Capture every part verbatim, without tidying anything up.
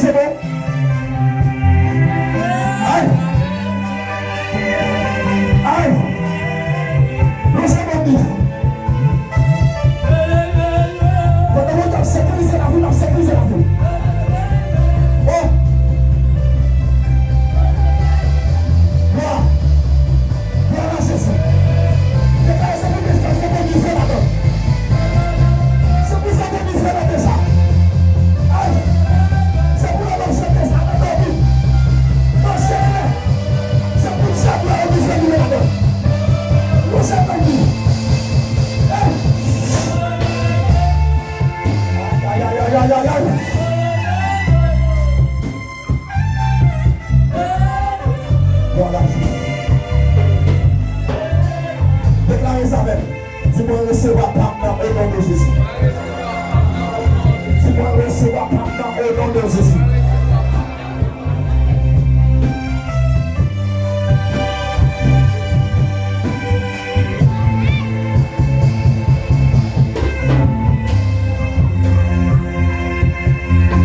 Se bon. Ay. Ay. Lonje men nou. Pandan nou t ap sekirize lavi, n ap sekirize lavi. Oh. Glwa. Glwa a Jezi. Deklare se pou Jezi, se pou Jezi ladan. Se pou sa ke Bondye fè nan peyi sa. Ay! Se pou yo manje peyi sa nan dòmi. Manje klè. Se pou dyab la yo bezwen li ladan. Manje dòmi. Ay! Ay, ay, ay, ay, ay, ay. Glwa a Jezi. Deklare sa avè m. Di mwen resevwa pa m nan o non de Jezi. Di mwen resevwa pa m nan o non de Jezi.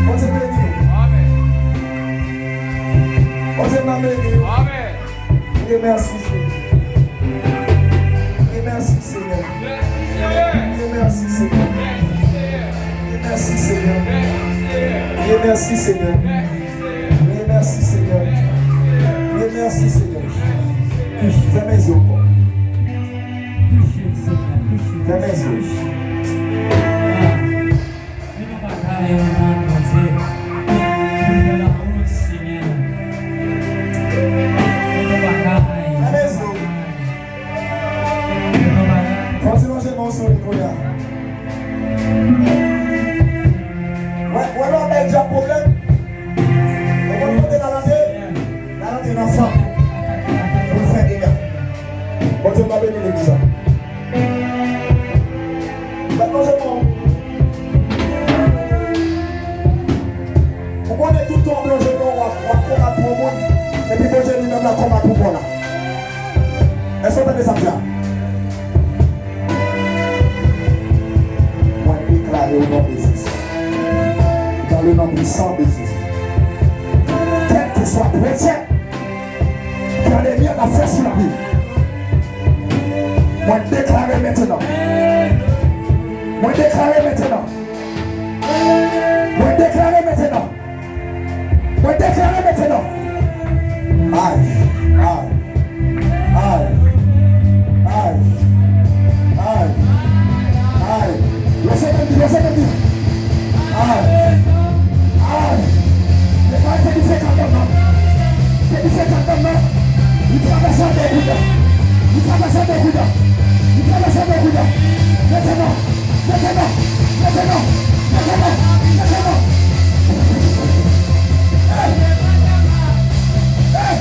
Bondye beni w. Bondye nan beni w. Mèsi Senyè. Mèsi Senyè. Mèsi Senyè. Mèsi Senyè. Mèsi Senyè. Mèsi Senyè. Mèsi Senyè. Mèsi Senyè. Fèmen zye w ankò. Fèmen zye w. Fèmen zye w. Fò w ti lonje men w sou li kounye a. Wè, wè lè w bay dyab pwoblèm. Ou konn kote l al antre? L al antre nan fanm pou l fè dega. Bondye va beni legliz la. Mèt lonje men w. Ou konnen tout tan w ap lonje men w, w ap, w ap konbat pou yon moun, epi Bondye li menm l ap konbat pou kò la. Èske w tande sa m di a? Mwen deklare au nom de Jésus, dans le nom puissant de Jésus, quel que soit projet ke lènmi an ap fè sou lavi m, mwen deklare mentnan. Mwen deklare mentnan. Mwen deklare mentnan. Mwen deklare mentnan. Ay, ay, ay, ay, ay, ay. Lòske mwen di, lòske mwen di. Ay, ay. Deklare se li se kadanm nan. Se li se kadanm nan. Li travèse andedan. Li travèse andedan. Li travèse andedan. Mentnan. Mentnan! Mentnan! Mentnan! Mentnan! Hey! Hey!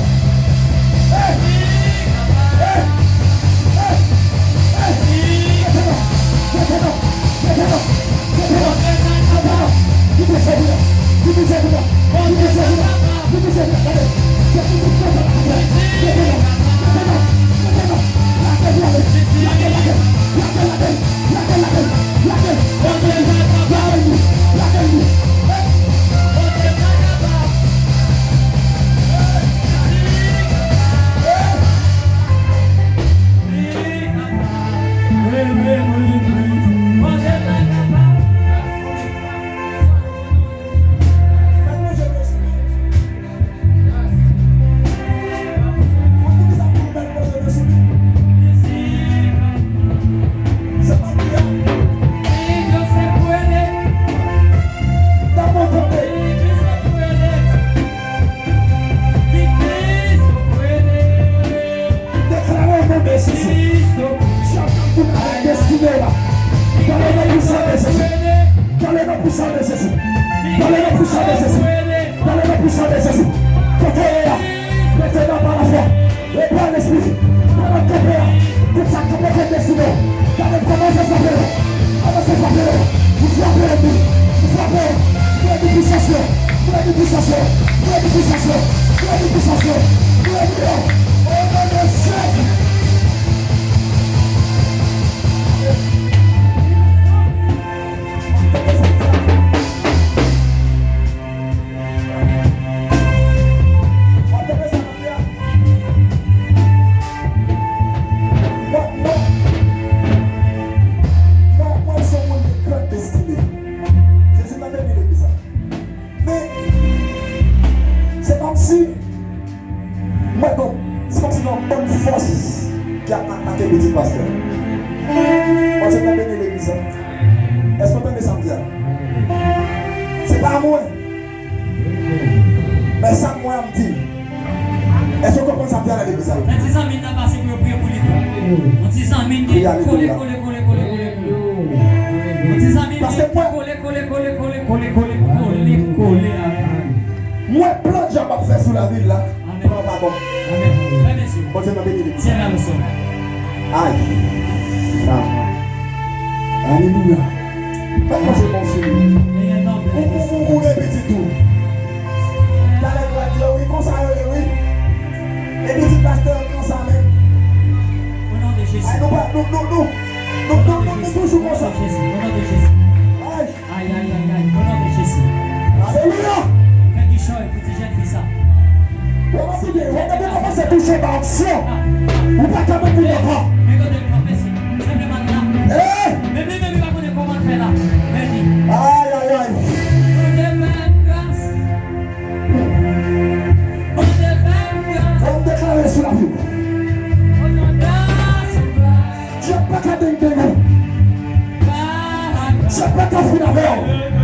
Hey! Hey! Hey! Hey! Mentnan! Mentnan! Mentnan! Mentnan! Mentnan! Li peze kou la! Li peze kou la! Li peze kou la! Li peze kou la! Gade! Se pou tout konsa la fè! Mentnan! Mentnan! Mentnan! Lage l, lage l! Lage l, lage l! Lage l, lage l! Lage l, lage l, lage l, lage l, lage l, lage l. Deklare o non de Jezi. Dyab k ap kouri avèk destine w la. Dans le nom puissant de Jésus. Dans le nom puissant de Jésus. Dans le nom puissant de Jésus. Dans le nom puissant de Jésus. Kote w ye a, mentnan pa lafwa. Epa lespri, pa nan kanpe a. Tout sa k kanpe kont destine w. Gade kòman se frape yo. Kòman se frape yo. Ou frape yo tou. Ou frape yo. Fredi pisans yo. Fredi pisans yo. Fredi pisans yo. Fredi pisans yo. Fredi yo. O non de Jezi. Si, m wè gon, se kòmsi gon bann fòs ki ap atake pitit pastè. Bondye, m ap beni legliz la. Èske w tande sa m di a? Se pa mwen. Men sa m wè a m di. Èske w konprann sa m di a nan legliz la? Fè ti zanmi n nan pase pou yo priye pou li tou. Yon ti zanmi n gen kole, kole, kole, kole, kole, kole. Yon ti zanmi n gen kole, kole, kole, kole, kole, kole, kole, kole avè l. Mwen plan djab ap fè sou lavi l la. Plan pa bon. Amèn. Fèmen zye w. Bondye nan beni legliz. Ay. Alelouya. Fè Bondye bon sou li. Ou, ou, ou, ou gen pitit ou. Talè nou va di yo wi, konsa yo ye wi. E pitit pastè yo konsa menm. Ay, nou pa, nou, nou, nou, nou, nou, nou, nou toujou konsa. Ay. Ay, ay, ay, ay, o non de Jezi. Alelouya! Fè kichòy pou ti jèn fi sa. Ou pa tande, ou tande kòman se touche pa onksyon. Ou pa ka menm pou papa. Men kote l kanpe, se senpleman la. Hey! Menm li menm, li pa konnen kòman l fè la. Men li. Ay, ay, ay. Bondye fè m gras. Bondye fè m gras. Fò m deklare sou lavi w. O non de Jezi. Djab pa ka dengdeng ou. Djab pa ka fin avè w.